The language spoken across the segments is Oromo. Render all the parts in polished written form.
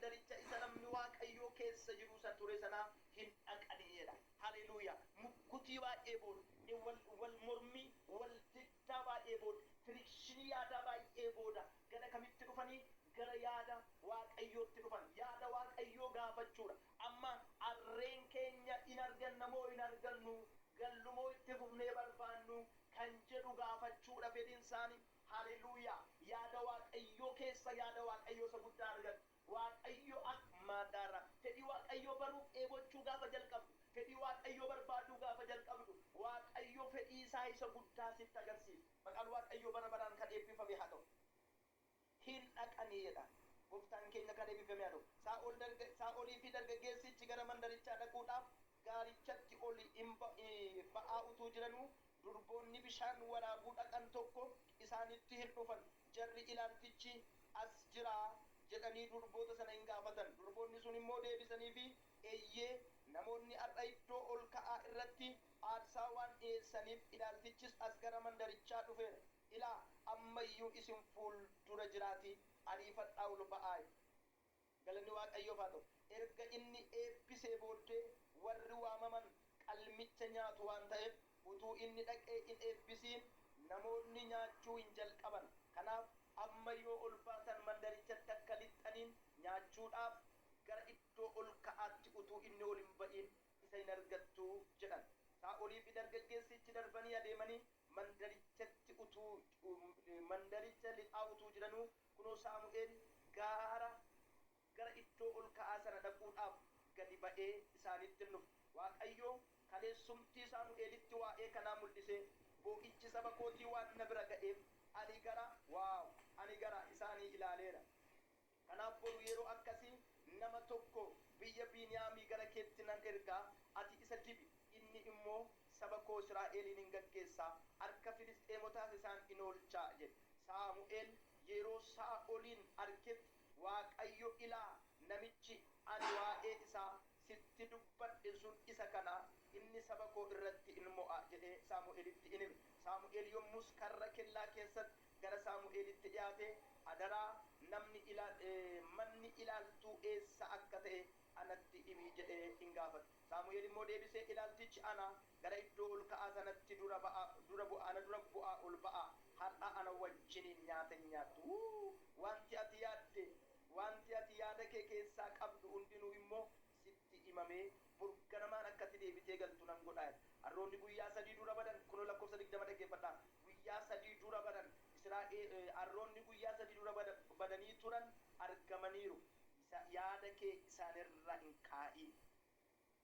Mandaricha isa namni Waaqayyoo keessa jiru san ture sanaa hin dhaqanii jedha. Haleluuyaa! Muggutii baay'ee booda, wal, wal mormii, wal diddaa baay'ee booda, firikshinii yaadaa baay'ee booda gara kamitti dhufanii? Gara yaada Waaqayyootti dhufan. Yaada Waaqayyoo gaafachuudha. Amma harreen keenya in arganna moo hin argannu? Gallu moo itti fufnee barbaannu? Kan jedhu gaafachuudha fedhiin isaanii. Haleluuyaa! Yaada Waaqayyoo keessa yaada Waaqayyoo isa guddaa argatu. Waaqayyo ak maadaara. Fedhii Waaqayyoo baruuf dheebochuu gaafa jalqabdu, fedhii Waaqayyoo barbaaduu gaafa jalqabdu, Waaqayyo fedhii isaa isa guddaa sitti agarsiisa. Maqaan Waaqayyoo bara baraan kan eebbifame haa ta'u. Hin dhaqanii jedha. Gooftaan keenya kan eebbifame haa ta'u. Saa'ol darga, Saa'olii fi dargaggeessichi gara mandarichaa dhaquudhaaf gaarichatti ol in ba'aa utuu jiranuu, durboonni bishaan waraabuu dhaqan tokko isaanitti hin dhufan. Jarri, Ilaaltichi as jiraa? jedhanii durboota sana in gaafatan. Durboonni sun immoo deebisaniifii, Eyyee, namoonni har'a iddoo ol ka'aa irratti aarsaa waan dhi'eessaniif, ilaaltichis as gara mandarichaa dhufeera. Ilaa, amma iyyuu isin fuul dura jiraatii, ariifadhaa ol ba'aa! Galanni Waaqayyoof haa ta'u. Erga inni eebbisee booddee warri waamaman qalmicha nyaatu waan ta'eef, utuu inni dhaqee hin eebbisiin namoonni nyaachuu hin jalqaban. Kanaaf amma yoo ol baatan mandarichatti akka lixxaniin nyaachuudhaaf gara iddoo ol ka'aatti utuu inni ol hin ba'iin isa hin argattu jedhan. Saa'olii fi dargaggeessichi darbanii adeemanii mandarichatti utuu mandaricha lixaa utuu jiranuu, kunoo Saamu'eel gaara gara iddoo ol ka'aa sana dhaquudhaaf gadi ba'ee isaanitti in dhufe. Waaqayyo kaleessumtii Saamu'eelitti waa'ee kanaa mul'isee, Boo'ichi saba kootii waan na bira ga'eef, ani gara, wow, ani gara isaanii ilaaleera. Kanaaf boru yeroo akkasii nama tokko biyya Biiniyaamii gara keetti nan erga, ati isa dibi, inni immoo saba koo Israa'elin in gaggeessa, harka Filisxeemotaas isaan in oolcha jedhe. Saamu'eel yeroo Saa'olin argetti, Waaqayyo, Ilaa, namichi ani waa'ee isaa sitti dubbadhe sun isa kana, inni saba koo irratti in mo'a jedhee Saamu'elitti in hime. Saamu'el yommus karra kellaa keessatti gara Saamu'elitti dhi'aatee, Adaraa, namni ila, manni ilaaltuu eessa akka ta'e anatti himi jedhee in gaafate. Saamu'el immoo deebisee, Ilaaltichi ana, gara iddoo ol ka'aa sanatti dura ba'aa, dura bu'aa, ana dura bu'aa ol ba'aa, har'a ana wajjiniin nyaata in nyaattu. Wuu! Wanti ati yaadde, wanti ati yaada kee keessaa qabdu hundinuu immoo sitti himamee, bor ganamaan akka ati deebitee galtu nan godha jedhe. Harroonni guyyaa 3 dura badan, kunoo lakkoofsa 20 dhaggeeffadhaa, guyyaa 3 dura badan, Israa'e, harroonni guyyaa 3 dura badanii turan argamaniiru. Isa, yaada kee isaanirra hin kaa'iin.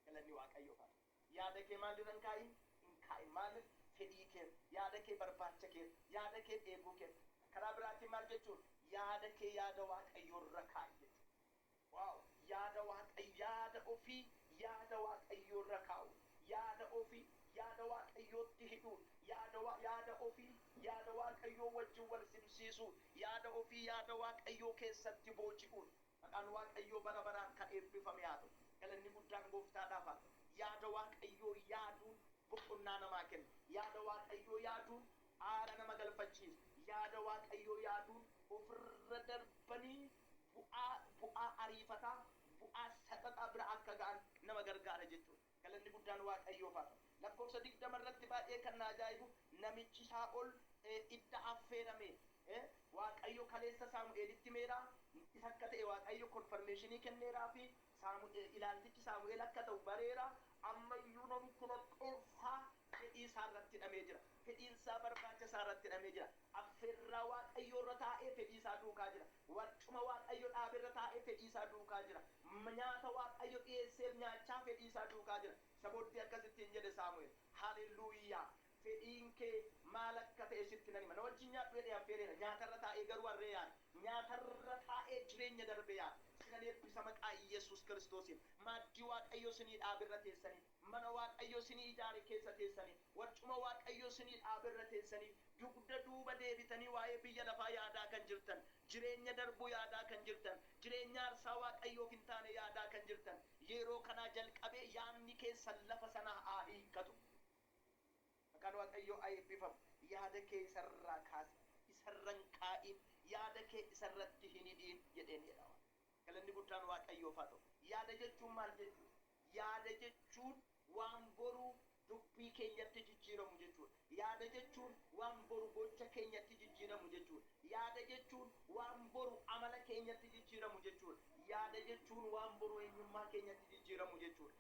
Galanni Waaqayyoof haa ta'u. Yaada kee maalirra hin kaa'iin? Hin kaa'in. Maalirra? Fedhii keerra. Yaada kee barbaacha keerra. Yaada kee dheebuu keerra. Karaa biraatiin maal jechuudha? Yaada kee yaada Waaqayyoorra kaa'i jechuudha. Wow! Yaada Waaqayyo, yaada ofii yaada Waaqayyoorra kaa'uun, yaada ofii yaada Waaqayyootti hidhuun, yaada yaada ofii yaada Waaqayyoo wajjin wal simsiisuun, yaada ofii yaada Waaqayyoo keessatti booji'uun. Maqaan Waaqayyoo bara baraan kan eebbifame haa ta'u. Galanni guddaan Gooftaadhaaf haa ta'u. Yaada Waaqayyoo yaaduun boqonnaa namaa kenna. Yaada Waaqayyoo yaaduun aara nama galfachiisa. Yaada Waaqayyoo yaaduun ofirra darbanii bu'aa bu'aa ariifataa, bu'aa saxaxaa bira akka ga'an nama gargaara jechuudha. Galanni guddaan Waaqayyoof haa ta'u. Lakkoofsa 20 irratti baay'ee kan na ajaa'ibu namichi Saa'ol idda affeerame Waaqayyo kaleessa Saamu'eelitti himeera, isa akka ta'e Waaqayyo konfarmeeshinii kenneeraafi, ilaaltichi Saamu'eel akka ta'u bareera, amma iyyuu namichi lapheensaa fedhii isaa irratti hidhamee jira. Fedhiin isaa barbaacha isaa irratti hidhamee jira. Affeerraa Waaqayyoo irra taa'ee fedhii isaa duukaa jira. Warcuma Waaqayyo dhaabe irra taa'ee fedhii isaa duukaa jira. Nyaata Waaqayyo dhi'eesseef nyaachaa fedhii isaa duukaa jira. Isa booddee akkas ittiin jedhe Saamu'eel. Haleluuyaa! Fedhiin kee maal akka ta'e sitti nan hima. Na wajjin nyaadhu jedhee affeereera. Nyaatarra taa'ee garuu harree yaada. Nyaatarra taa'ee jireenya darbe yaada. Sinan eebbisa maqaa Iyyasuus Kiristoosiin. Maaddii Waaqayyo isinii dhaabe irra teessanii, mana Waaqayyo isinii ijaare keessa teessanii, warcuma Waaqayyo isinii dhaabe irra teessanii, dugda duuba deebitanii waa'ee biyya lafaa yaadaa kan jirtan, jireenya darbuu yaadaa kan jirtan, jireenya aarsaa Waaqayyoof hin taane yaadaa kan jirtan, yeroo kanaa jalqabee yaadni keessan lafa sanaa haa hiikkatu. Maqaan Waaqayyoo haa eebbifamu. Yaada kee isa irraa kaasi, isa irra hin kaa'iin, yaada kee isa irratti hin hidhiin jedheen jedha Waaqayyo. Galanni guddaan Waaqayyoof haa ta'u. Yaada jechuun maal jechuudha? Yaada jechuun waan boruu dubbii keenyatti jijjiiramu jechuudha. Yaada jechuun waan boru gocha keenyatti jijjiiramu jechuudha. Yaada jechuun waan boru amala keenyatti jijjiiramu jechuudha. Yaada jechuun waan boru eenyummaa keenyatti jijjiiramu jechuudha.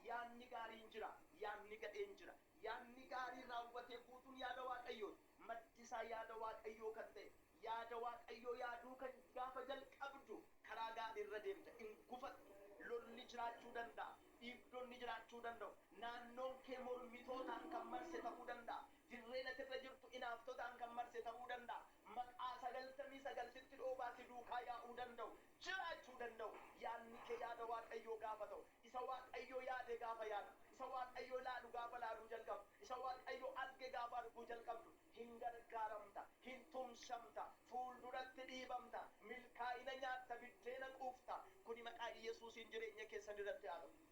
Yaadni gaariin jira, yaadni gadheen jira. Yaadni gaarii raawwatee guutuun yaada Waaqayyooti. Maddi isaa yaada Waaqayyoo kan ta'e, yaada Waaqayyoo yaaduu kan gaafa jalqabdu karaa gaarii irra deemta. Hin gufattu. Lolli jiraachuu danda'a. Dhiibdonni jiraachuu danda'u. Naannoon kee mormitootaan kan marse ta'uu danda'a. Dirreen ati irra jirtu inaaftotaan kan marse ta'uu danda'a. Maqaa 99 sitti dhoobaa si duukaa yaa'uu danda'u. Jiraachuu danda'u. Yaadni kee yaada Waaqayyoo gaafa ta'u. Isa Waaqayyoo yaade gaafa yaadu. Isa Waaqayyoo laalu gaafa laaluu jalqabdu. Isa Waaqayyoo arge gaafa arguu jalqabdu. Hin gargaaramta. Hin tumsamta. Fuulduratti dhiibamta. Milkaa'ina nyaatta. Biddeena quufta. Kuni maqaa Yesuusiin jireenya keessan irratti haa ta'u.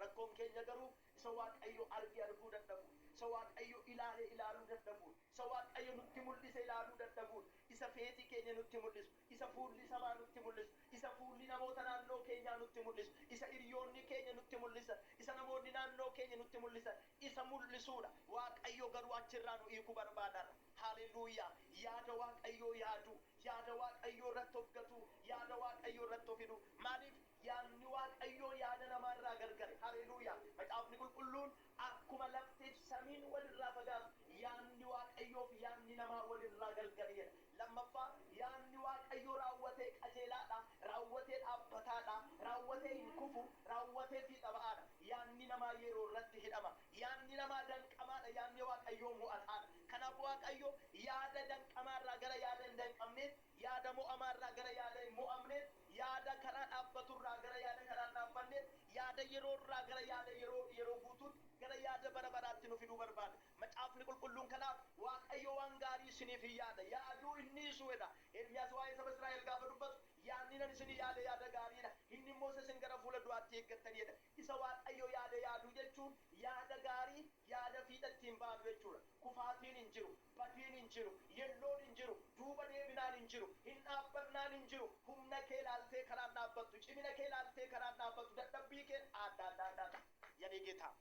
Rakkoon keenya garuu isa Waaqayyo arge arguu dadhabu, isa Waaqayyo ilaale ilaaluu dadhabu, isa Waaqayyo nutti mul'ise ilaaluu dadhabu, isa feetii keenya nutti mul'isu, isa fuulli sabaa nutti mul'isu, isa fuulli namoota naannoo keenyaa nutti mul'isu, isa hiriyoonni keenya nutti mul'isan, isa namoonni naannoo keenya nutti mul'isan, isa mul'isuudha. Waaqayyo garuu achirraa nu hiikuu barbaada. Haleluuyaa! Yaada Waaqayyoo yaadu, yaada Waaqayyoo irratti of gatu, yaada Waaqayyoo irratti of hidhu. Maaliif? Yaadni Waaqayyoo yaada namaarraa gargare. Haleluuyaa! Macaafni qulqulluun akkuma laftiif samiin walirraa fagaatu yaadni Waaqayyoo fi yaadni namaa walirraa gargare jedha. Lammaffaa, yaadni Waaqayyoo raawwatee qajeelaadha, raawwatee dhaabbataadha, raawwatee hin kufu, raawwatee fiixa ba'aadha. Yaadni namaa yeroo irratti hidhama. Yaadni namaa danqamaadha, yaadni Waaqayyoo mo'ataadha. Kanaaf Waaqayyo yaada danqamaarraa gara yaada hin danqamneetti, yaada mo'amaarraa gara yaada hin mo'amneetti, yaada karaa dhaabbaturraa gara yaada karaa dhaabbanneetti, yaada yeroorraa gara yaada yeroo guutuutti, gara yaada bara baraatti nu fiduu barbaada. Macaafni qulqulluun kanaaf Waaqayyo waan gaarii isiniif hin yaada. Yaaduu inni isuudha. Ermiyaas waa'ee saba Israa'el gaafa dubbatu, yaadni nan isinii yaada yaada gaariidha. Inni immoo isa isin gara fuula duraatti eeggattanidha. Isa Waaqayyo yaada yaaduu jechuun yaada gaarii, yaada fiixa ittiin baanu jechuudha. Kufaatiin hin jiru, badiin hin jiru, yelloon hin jiru, duuba deebinaan hin jiru, hin dhaabbannaan hin jiru. Humna kee ilaaltee karaan dhaabbattu, cimina kee ilaaltee karaan dhaabbattu, dadhabbii kee adda adda adda. Yadee geetaa.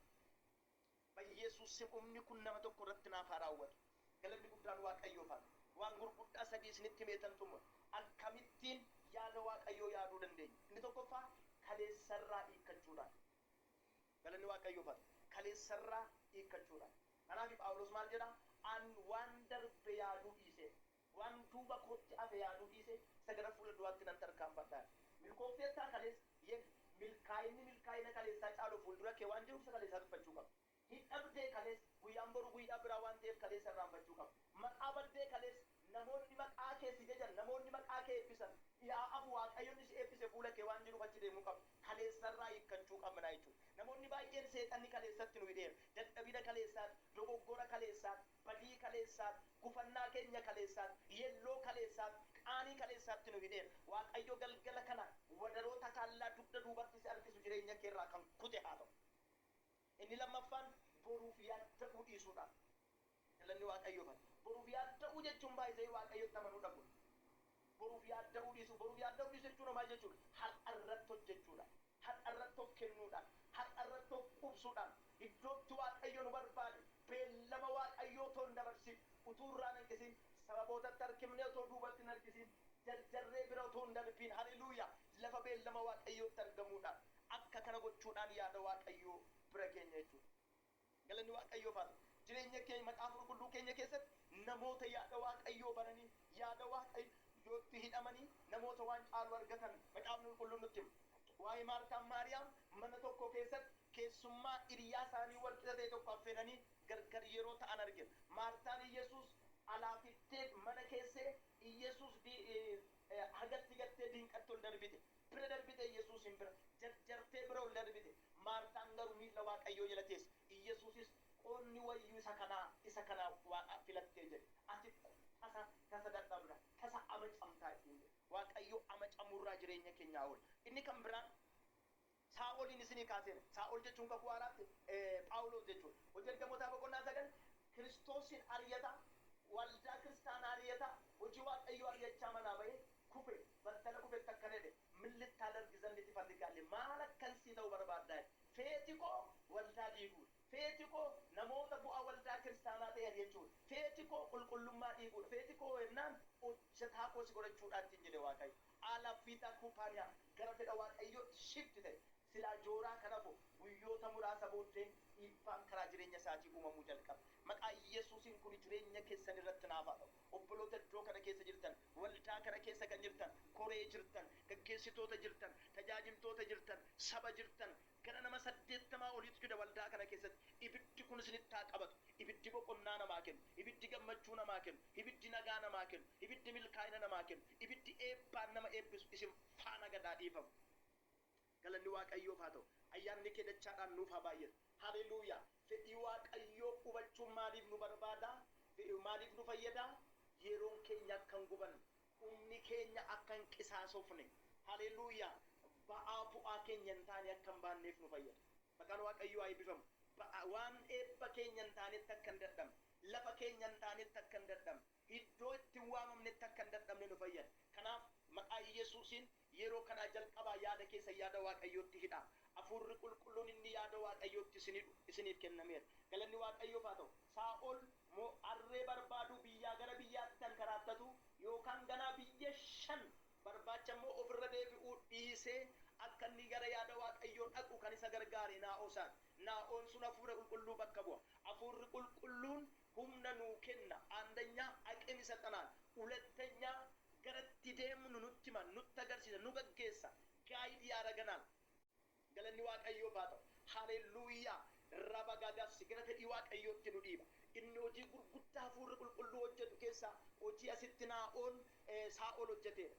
Yesuus humni kun nama tokko irratti naaf haa raawwatu. Galanni guddaan Waaqayyoof haa ta'u. Waan gurguddaa sadii isinitti meetan xumura. Akkamittiin yaada Waaqayyoo yaaduu dandeenya? Inni tokkoffaa kaleessarraa hiikkachuudhaan. Galanni Waaqayyoof haa ta'u. Kaleessarraa hiikkachuudhaan. Kanaaf Phaawulos maal jedha? An waan darbe yaaduu dhiise, waan duuba kootti hafe yaaduu dhiise, isa gara fuula duraatti nan tarkaanfadha. Milkoofteettaa kaleessa, milkaa'inni milkaa'ina kaleessaa caalu fuuldura kee waan jiruuf isa kaleessaa tuffachuu qabda. Hin dhabdee kaleessa, guyyaan boru guyyaa biraa waan ta'eef kaleessa irraanfachuu qabda. Maqaa baddee kaleessa, namoonni maqaa kee si jajan, namoonni maqaa kee eebbisan, yaa afu Waaqayyoon si eebbise fuula kee waan jiruuf achi deemuu qabda. Kaleessarraa hiikkachuu qabna jechuudha. Namoonni baay'een seexanni kaleessatti nu hidheera. Dadhabina kaleessaatti, dogoggora kaleessaatti, badii kaleessaatti, gufannaa keenya kaleessaatti, yelloo kaleessaatti, qaanii kaleessaatti nu hidheera. Waaqayyo galgala kana wadaroo takaallaa dugda duubatti si harkisu jireenya keerraa kan kute haa ta'u. Inni lammaffaan boruuf yaadda'uu dhiisuudha. Galanni Waaqayyoof haa ta'u. Boruuf yaadda'uu jechuun baay'isee Waaqayyotti amanuu dhabuudha. Boruuf yaadda'uu dhiisuu, boruuf yaadda'uu dhiisuu jechuun maal jechuudha? Har'a irratti hojjechuudha. Har'a irratti of kennuudhaan, har'a irratti of qubsuudhaan, iddootti Waaqayyo nu barbaade, beellama Waaqayyoo otoo hin dabarsin, utuu irraa hin hanqisin, sababootatti harkifnee otoo duubatti hin harkisin, jarjarree bira otoo hin darbiin, haleluuyaa, lafa beellama Waaqayyootti argamuudhaan, akka kana gochuudhaan yaada Waaqayyoo bira keenya jechuudha. Galanni Waaqayyoof haa ta'u. Jireenya keenya macaafa qulqulluu keenya keessatti namoota yaada Waaqayyoo baranii, yaada Waaqayyootti hidhamanii namoota waan caalu argatan macaafni qulqulluun nutti hima. Waa'ee Maartaan Maariyaam mana tokko keessatti keessummaa hiriyaa isaanii wal qixa ta'e tokko affeeranii gargar yeroo ta'an argina. Maartaan Iyyasuus alaa fiddee mana keessee Iyyasuus hagatti gattee diinqatti ol darbite. Bira darbite Iyyasuusin bira. Jarjartee bira ol darbite. Maartaan garuu miilla Waaqayyoo jala teesse. Iyyasuusis qoonni wayyuu isa kanaa Waaqa filattee jedhe. Ati tasa tasa dadhabda, tasa amacamtaa ittiin jedhe. Waaqayyo amacamurraa jireenya keenyaa oola. Inni kan biraan Saa'oliin isinii kaaseera. Saa'ol jechuun kakuu haaraatti Phaawulos jechuudha. Hojii ergamootaa boqonnaa 9 Kiristoosin ari'ataa, waldaa kiristaanaa ari'ataa, hojii Waaqayyoo ari'achaa manaa bahee kufe, battala kufetti akkana jedhe. ምን ልታደርግ ዘንድ ትፈልጋለህ? Maal akkan sii ta'u barbaaddaa? Feeti koo waldaa diiguudha. Feeti koo namoota bu'aa waldaa kiristaanaa ta'an jechuudha. Feeti koo qulqullummaa diiguudha. Feeti koo jennaan hojjetaa koo si godhachuudha ittiin jedhe Waaqayyo. Alaaffiitaa kuupaaniyaa gara fedha Waaqayyootti shift ta'e. Silaa jooraa kanafu guyyoota muraasa booddee dhiibbaan karaa jireenya isaatii uumamuu jalqaba. Maqaa Yesuusiin kun jireenya keessan irratti naaf haa ta'u. Obboloota iddoo kana keessa jirtan, waldaa kana keessa kan jirtan, koree jirtan, gaggeessitoota jirtan, tajaajiltoota jirtan, saba jirtan, gara nama 80 oliitu jira waldaa kana keessatti. Ibiddi kun isinitti haa qabatu. Ibiddi boqonnaa namaa kennu, ibiddi gammachuu namaa kennu, ibiddi nagaa namaa kennu, ibiddi milkaa'ina namaa kennu, ibiddi eebbaan nama eebbisu isin faana gadaa dhiifamu. Galanni Waaqayyoof haa ta'u. Ayyaanni kee dachaadhaan nuuf haa baay'atu. Haleluuyaa. Fedhii Waaqayyoo hubachuun maaliif nu barbaada? Maaliif nu fayyada? Yeroon keenya akka hin gubanne, humni keenya akka hin qisaasofne. Haleluuyaa. Ba'aa bu'aa keenya hin taane akka hin baanneef nu fayyada. Maqaan Waaqayyoo haa eebbifamu. Waan eebba keenya hin taanetti akka hin dadhabne, lafa keenya hin taanetti akka hin dadhabne, iddoo itti hin waamamnetti akka hin dadhabne nu fayyada. Kanaaf maqaa Yesuusiin yeroo kanaa jalqabaa yaada keessa yaada Waaqayyootti hidhaa. Hafuurri qulqulluun inni yaada Waaqayyootti isin hidhu isiniif kennameera. Galanni Waaqayyoof haa ta'u. Saa'ol moo harree barbaadu biyyaa gara biyyaatti kan karaattatu yookaan ganaa biyya shan barbaacha immoo ofirra deebi'uu dhiisee akka inni gara yaada Waaqayyoo dhaqu kan isa gargaare Naa'oosaan. Naa'oon sun hafuura qulqulluu bakka bu'a. Hafuurri qulqulluun humna nuu kenna. አንደኛ አቅም ይሰጠናል። ሁለተኛ garatti deemnu nutti hima, nutti agarsiisa, nu gaggeessa, guide ያደርገናል። Galanni Waaqayyoof haa ta'u. Haleluuyaa. Raba gaagaafsi gara fedhii Waaqayyootti nu dhiiba. Inni hojii gurguddaa hafuurri qulqulluu hojjetu keessaa hojii asitti Naa'oon Saa'ol hojjeteedha.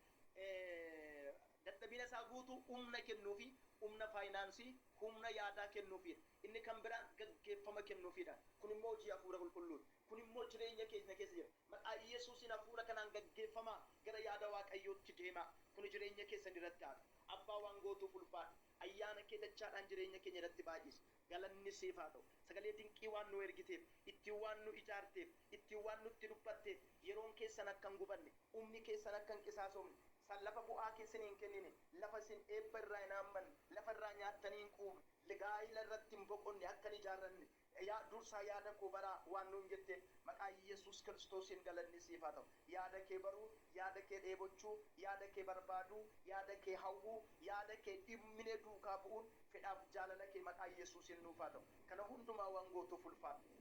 Dadhabina isaa guutuu humna kennuufi, humna faayinaansii, humna yaadaa kennuufiidha. Inni kan biraan gaggeeffama kennuufiidha. Kun immoo hojii hafuura qulqulluuti. Kun immoo jireenya keenya keessa jira. Maqaa Yesuusiin hafuura kanaan gaggeeffamaa gara yaada Waaqayyootti deemaa. Kun jireenya keessan irratti haa ta'u. Abbaa, waan gootuuf ulfaadha. Ayyaana kee dachaadhaan jireenya keenya irratti baay'isi. Galanni siif haa ta'u. Sagalee dinqii waan nu ergiteef, ittiin waan nu ijaarteef, ittiin waan nutti dubbatteef, yeroon keessan akka hin gubanne, humni keessan akka hin qisaasofne, san lafa bu'aa keessan hin kennine, lafa isin eebba irraa hin haammanne, lafa irraa nyaattanii hin quufne, gaa'ila irratti hin boqonne akka hin ijaarranne, yaa dursaa yaada koo baraa waan nuun jetteef maqaa Yesuus Kiristoosiin galanni siif haa ta'u. Yaada kee baruu, yaada kee dheebochuu, yaada kee barbaaduu, yaada kee hawwuu, yaada kee dhimminee duukaa bu'uun fedhaaf jaalala kee maqaa Yesuusiin nuuf haa ta'u. Kana hundumaa waan gootuuf ulfaadha.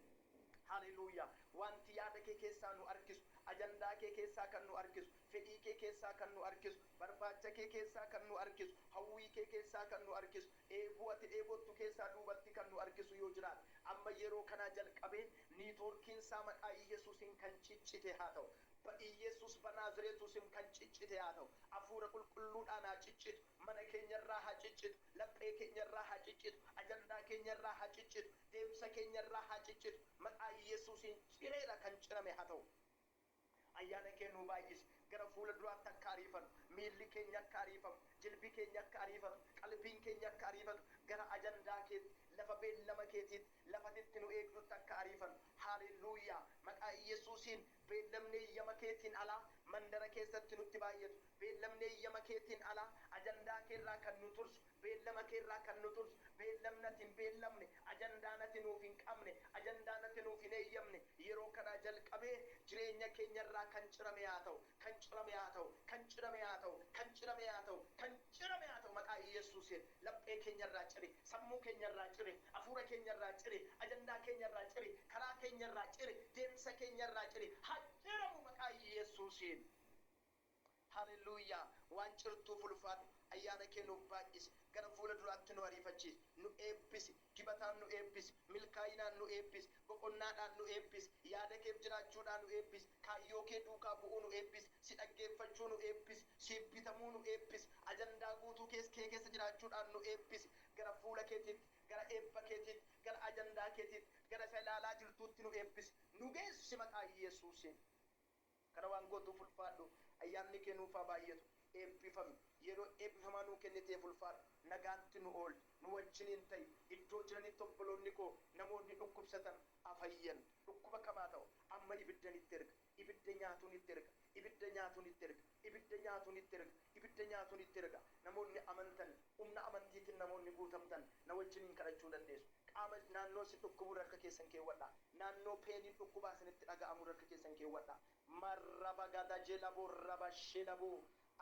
Haleluuyaa. Wanti yaada kee keessaa nu harkisu, ajandaa kee keessaa kan nu harkisu, fedhii kee keessaa kan nu harkisu, barbaacha kee keessaa kan nu harkisu, hawwii kee keessaa kan nu harkisu, dheebuu ati dheebottu keessaa duubatti kan nu harkisu yoo jiraate, amma yeroo kanaa jalqabee networkiin isaa maqaa Yesuusiin kan ciccite haa ta'u. በኢየሱስ በናዝሬቱ ስም kan ciccite haa ta'u. Hafuura qulqulluudhaan haa ciccitu. Mana keenyarraa haa ciccitu. Laphee keenyarraa haa ciccitu. Ajandaa keenyarraa haa ciccitu. Deemsa keenyarraa haa ciccitu. Maqaa Yesuusiin cireera kan cirame haa ta'u. Ayyaana kee nuu baay'isi. Gara fuula duraatti akka ariifannu, miilli keenya akka ariifamu, jilbi keenya akka ariifatu, qalbiin keenya akka ariifatu, gara ajandaa keetti, lafa beellama keetiitti, lafatitti nu eegdutti akka ariifannu. Haleluuyaa. Maqaa Yesuusiin beellamni eeyyama keetiin alaa mandara keessatti nutti baay'atu, beellamni eeyyama keetiin alaa ajandaa keerraa kan nu tursu, beellama keerraa kan nu tursu, beellamni ati hin beellamne, ajandaa ati nuuf hin qabne, ajandaa ati nuuf hin eeyyamne, yeroo kanaa jalqabee jireenya keenyarraa kan cirame haa ta'u, kan cirame haa ta'u, kan cirame haa ta'u, kan cirame haa ta'u, kan cirame haa ta'u. Maqaa Yesuusiin laphee keenyarraa cire, sammuu keenyarraa cire, hafuura keenyarraa cire, ajandaa keenyarraa cire, karaa keenyarraa cire, deemsa keenyarraa cire, haa ciramu maqaa Yesuusiin. Haleluuyaa. Waan cirtuuf ulfaadhu. Ayyaana kee nuuf baay'isi. Gara fuula duraatti nu ariifachiisi. Nu eebbisi. Dibataan nu eebbisi. Milkaa'inaan nu eebbisi. Boqonnaadhaan nu eebbisi. Yaada keef jiraachuudhaan nu eebbisi. Kaayyoo kee duukaa bu'uu nu eebbisi. Si dhaggeeffachuu nu eebbisi. Siif bitamuu nu eebbisi. Ajandaa guutuu kee keessa jiraachuudhaan nu eebbisi. Gara fuula keetiitti, gara eebba keetiitti, gara ajandaa keetiitti, gara isa ilaalaa jirtuutti nu eebbisi. Nu geessi maqaa Yesuusiin. Kana waan gootuuf ulfaadhu. Ayyaanni kee nuuf haa baay'atu. Eebbifami. Yeroo eebbifamaa nuu kenniteef ulfaadhu. Nagaatti nu oolchi. Nu wajjiniin ta'i. Iddoo jiranitti obboloonni koo namoonni dhukkubsatan afayyan. Dhukkuba kamaa ta'u amma ibiddan itti erga. Ibidda nyaatuun itti erga. Ibidda nyaatuun itti erga, ibidda nyaatuun itti erga, ibidda nyaatuun itti erga. Namoonni amantan, humna amantiitiin namoonni guutamtan na wajjiniin kadhachuu dandeessu. Qaama naannoo si dhukkubu harka keessan keewwadha. Naannoo painiin dhukkubaa isinitti dhaga'amu harka keessan keewwadha. Marraba gada jelabo raba shelabo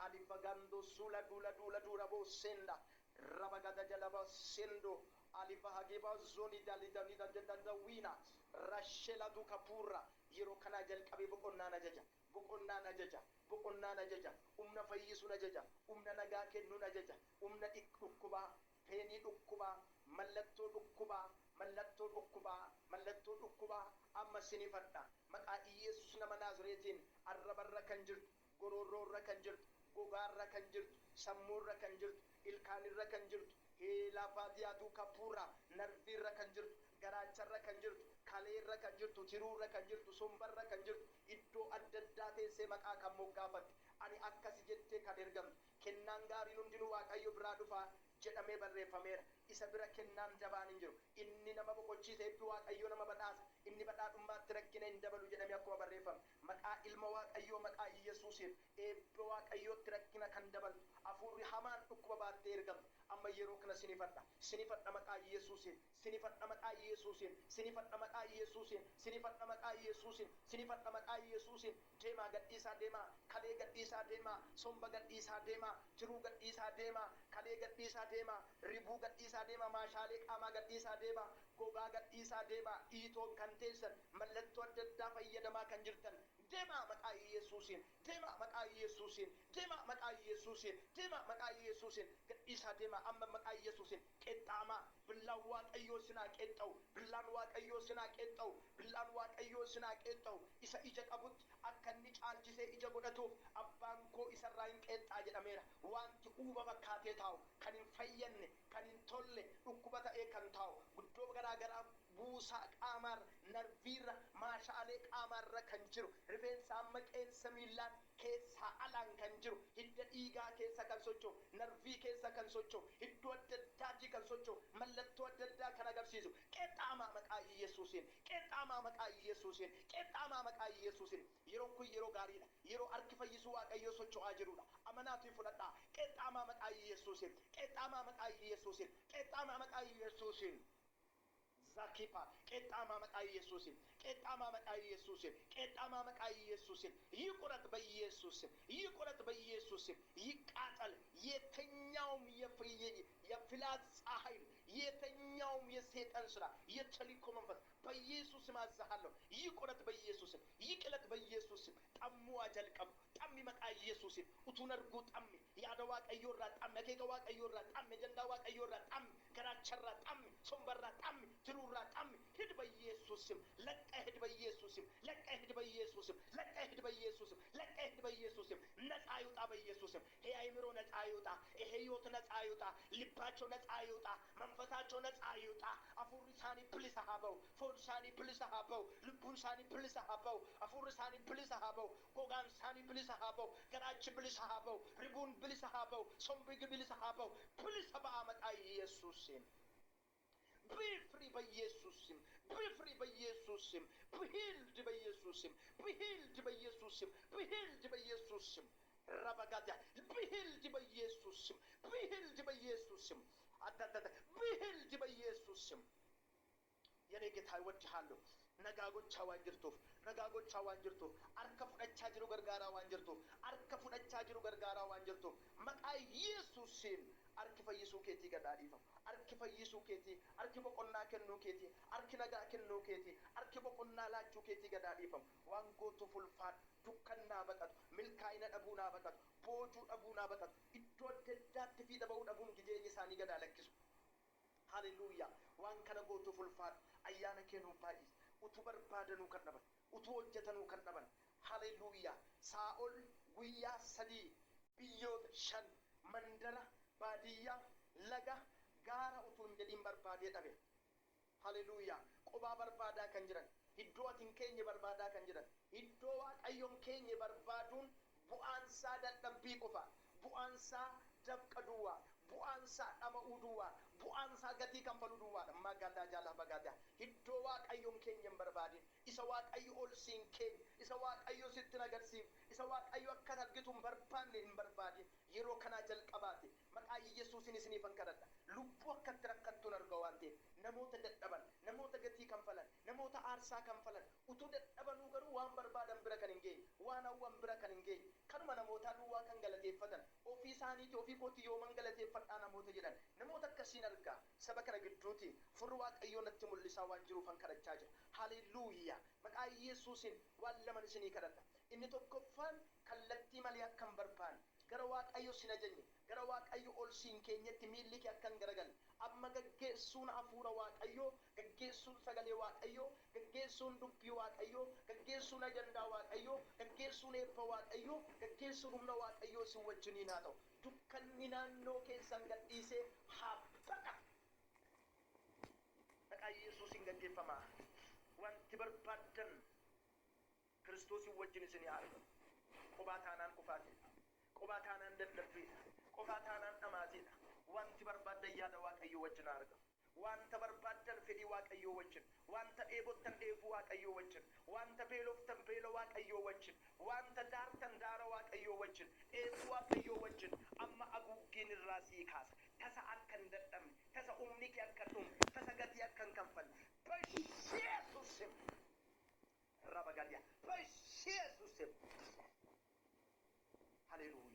alifagando sula dula dula dura bo senda rabagada jalaba sendo alifahageba zoni dalida nida dada wina rashela duka purra. Yeroo kanaa jalqabee boqonnaan ajaja, boqonnaan ajaja, boqonnaan ajaja, humna fayyisuun ajaja, humna nagaa kennuun ajaja, humna dhukkubaa, painii dhukkubaa, mallattoo dhukkubaa, mallattoo dhukkubaa, mallattoo dhukkubaa amma sinifadha maqaa Iyesus nama Naazreetiin. Arrabarra kan jirtu, gororroorra kan jirtu, gogaarra kan jirtu, sammuurra kan jirtu, ilkaanirra kan jirtu, heelaafaatiyaa duuka puurra, narviirra kan jirtu, garaacharra kan jirtu, kaleerra kan jirtu, tiruurra kan jirtu, sombarra kan jirtu, iddoo adda addaa teessee maqaa kan moggaafatte, ani akkasi jettee kan ergamtu, kennaan gaariin hundinuu Waaqayyo biraa dhufaa jedhamee barreeffameera. Isa bira kennaan jabaan hin jiru. Inni nama boqochiisa, eebbi Waaqayyoo nama badhaasa, inni badhaadhummaatti rakkina hin dabalu jedhamee akkuma barreeffame, maqaa ilma Waaqayyoo, maqaa Iyesuusiin, eebba Waaqayyootti rakkina kan dabaltu, hafuurri hamaan dhukkuba baattee ergamtu, amma yeroo kana sinifadha, sinifadha maqaa Iyesuusiin, sinifadha maqaa Iyesuusiin, sinifadha maqaa Iyesuusiin, sinifadha maqaa Iyesuusiin, sinifadha maqaa Iyesuusiin. Deemaa, gadhiisaa deemaa. Kalee gadhiisaa deemaa, somba gadhiisaa deemaa, tiruu gadhiisaa deemaa, kalee gadhiisaa deemaa, ribuu gadhiisaa deemaa, maashaalee qaamaa gadhiisaa deemaa, gogaa gadhiisaa deemaa. Dhiitoon kan teessan, mallattoo adda addaa fayyadamaa kan jirtan, deemaa maqaa Iyesuusiin, deemaa maqaa Iyesuusiin, deemaa maqaa Iyesuusiin, deemaa maqaa Iyesuusiin, gadhiisaa deemaa amma maqaa Iyesuusiin. Qeexxaamaa, billaan Waaqayyoo sinaa qeexxa'u, billaan Waaqayyoo sinaa qeexxa'u, billaan Waaqayyoo sinaa qeexxa'u. Isa ija qabutti akka inni caalchisee ija godhatuuf abbaan koo isarraa hin qeexxaa jedhameera. Wanti uuba fakkaatee taa'u, kan hin fayyanne, kan hin tolle, dhukkuba ta'ee kan taa'u, guddoo garaa garaa buusaa qaamaarra, narviirra, maashaalee qaamaarra kan jiru, rifeensa amma qeensa miillaan keessaa alaan kan jiru, hidda dhiigaa keessa kan socho'u, narvii keessa kan socho'u, iddoo adda addaatii kan socho'u, mallattoo adda addaa kan agarsiisu, qeexxaamaa maqaa Iyesuusiin, qeexxaamaa maqaa Iyesuusiin, qeexxaamaa maqaa Iyesuusiin. Yeroon kun yeroo gaariidha, yeroo harki fayyisuu Waaqayyoo socho'aa jirudha. Amanaatu fudhadhaa. Qeexxaamaa maqaa Iyesuusiin, qeexxaamaa maqaa Iyesuusiin, qeexxaamaa maqaa Iyesuusiin. Zakipa, qeexxaamaa maqaa Iyesuusiin, qeexxaamaa maqaa Iyesuusiin, qeexxaamaa maqaa Iyesuusiin. ይቁረጥ በኢየሱስ ስም፣ ይቁረጥ በኢየሱስ ስም፣ ይቃጠል የትኛውም የፍላጻ ኃይል፣ የትኛውም የሰይጣን ስራ፣ የተልእኮ መንፈስ በኢየሱስ ስም አዝሃለሁ። ይቁረጥ በኢየሱስ ስም፣ ይቅለጥ በኢየሱስ ስም። Xammuu jalqabu, xammi maqaa Iyesuusiin. Utuun arguu xammi, yaada Waaqayyoo irraa xammi, akeeka Waaqayyoo irraa xammi, ajandaa Waaqayyoo irraa xammi, garaacharraa xammi, sombarraa xammi, tiruurraa xammi, ሂድ በኢየሱስ ስም፣ ለቀህ ሂድ በኢየሱስ ስም፣ ለቀህ ሂድ በኢየሱስ ስም፣ ለቀህ ሂድ በኢየሱስ ስም፣ ለቀህ ሂድ በኢየሱስ ስም። ነፃ ይውጣ በኢየሱስ ስም። ይሄ አይምሮ ነፃ ይውጣ። ይሄ ህይወት ነፃ ይውጣ። ልባቸው ነፃ ይውጣ። መንፈሳቸው ነፃ ይውጣ። Hafuurri isaanii bilisa haa ba'u. Foon isaanii bilisa haa ba'u. Lubbuun isaanii bilisa haa ba'u. Hafuurri isaanii bilisa haa ba'u. Gogaan isaanii bilisa haa ba'u. Garaachi bilisa haa ba'u. Ribuun bilisa haa ba'u. Sombi bilisa haa ba'u. Bilisa ba'aa maqaa Iyesuusiin. Be free በኢየሱስ ስም፣ be free በኢየሱስ ስም፣ be healed በኢየሱስ ስም፣ be healed በኢየሱስ ስም፣ be healed በኢየሱስ ስም። ረበጋዳ፣ be healed በኢየሱስ ስም፣ be healed በኢየሱስ ስም፣ አዳዳዳ፣ be healed በኢየሱስ ስም። የኔ ጌታ እወድሃለሁ። Nagaa gochaa waan jirtuuf, nagaa gochaa waan jirtuuf, harka fudhachaa jiru gargaaraa waan jirtuuf, harka fudhachaa jiru gargaaraa waan jirtuuf, maqaa Yesuusiin harki fayyisuu keetii gad dhiifamu. Harki fayyisuu keetii, harki boqonnaa kennuu keetii, harki nagaa kennuu keetii, harki boqonnaa laachuu keetii gad dhiifamu. Waan gootuuf ulfaadhu. Dukkannaa baqatu, milkaa'ina dhabuu naa baqatu, boojuu dhabuu naa baqatu, iddoo adda addaatti fiixa ba'uu dhabuun jireenya isaanii gadaa lakkisu. Haleluuyaa! Waan kana gootuuf ulfaadhu. Ayyaana kee nuuf baay'isi. Utuu barbaadanuu kan dhaban, utuu hojjetanuu kan dhaban. Haleluuyaa! Saa'ol guyyaa 3 biyyoota 5, mandara, baadiyyaa, laga, gaara utuu hin jedhin barbaadee dhabe. Haleluuyaa! Qobaa barbaadaa kan jiran, iddoo ati hin keenye barbaadaa kan jiran, iddoo Waaqayyoon keenye barbaaduun bu'aansaa dadhabbii qofa, bu'aansaa dafqa duwwaa, bu'aansaa dhama'uu duwwaa, bu'aansaa gatii kanfaluu duwwaadha. Magaalaa jaalaa bagaadaa, iddoo Waaqayyoon keenya hin barbaadin. Isa Waaqayyo ol siin keenye, isa Waaqayyo sitti hin agarsiifne, isa Waaqayyo akka ati argitu hin barbaanne hin barbaadin. Yeroo kanaa jalqabaati maqaa Yesuusin isiniifan kadhadha. Lubbuu akkatti rakkattuun arga waan ta'eef, namoota dadhaban, namoota gatii kanfalan, namoota aarsaa kanfalan, utuu dadhabanuu garuu waan barbaadan bira kan hin geenye, waan hawwan bira kan hin geenye, kanuma namootaa duwwaa kan galateeffatan, ofii isaaniitii ofii kootii yooman galateeffadhaa namoota jedhan, namoota akkasiin arga. Saba kana gidduuti Hafuurri Waaqayyoo natti mul'isaa waan jiruufan kadhachaa jira. Haleluuyaa! Maqaa Yesuusiin waan laman isinii kadhadha. Inni tokkoffaan, kallattii malee akka hin barbaanne, gara Waaqayyo sin ajajne, gara Waaqayyo ol siin keenyetti miilli kee akka hin garagalle, amma gaggeessuun Hafuura Waaqayyoo, gaggeessuun sagalee Waaqayyoo, gaggeessuun dubbii Waaqayyoo, gaggeessuun ajandaa Waaqayyoo, gaggeessuun eebba Waaqayyoo, gaggeessuun humna Waaqayyoo isin wajjiniin haa ta'u. Dukkanni naannoo keessan gadhiisee haa baqatu. Maqaa Yesuusiin gaggeeffamaa. Wanti barbaaddan Kiristoosiin wajjin isinii haa argamu. Qobaa taanaan kufaatiidha. Qobaa taanaan dadhabbiidha. Qofaa taanaan dhamaatiidha. Wanti barbaaddan yaada Waaqayyoo wajjin haa argamu. Wanta barbaaddan fedhii Waaqayyoo wajjin, wanta dheebottan dheebuu Waaqayyoo wajjin, wanta beeloftan beela Waaqayyoo wajjin, wanta daartan daara Waaqayyoo wajjin, dheebuu Waaqayyoo wajjin amma aguuggiin irraa sii kaasa. Tasa akka hin dadhabne, tasa humni kee akka hin dhumne, tasa gatii akka hin kanfalle. B'Yesuus sim. Rabagalia. B'Yesuus sim. Haleluuyaa.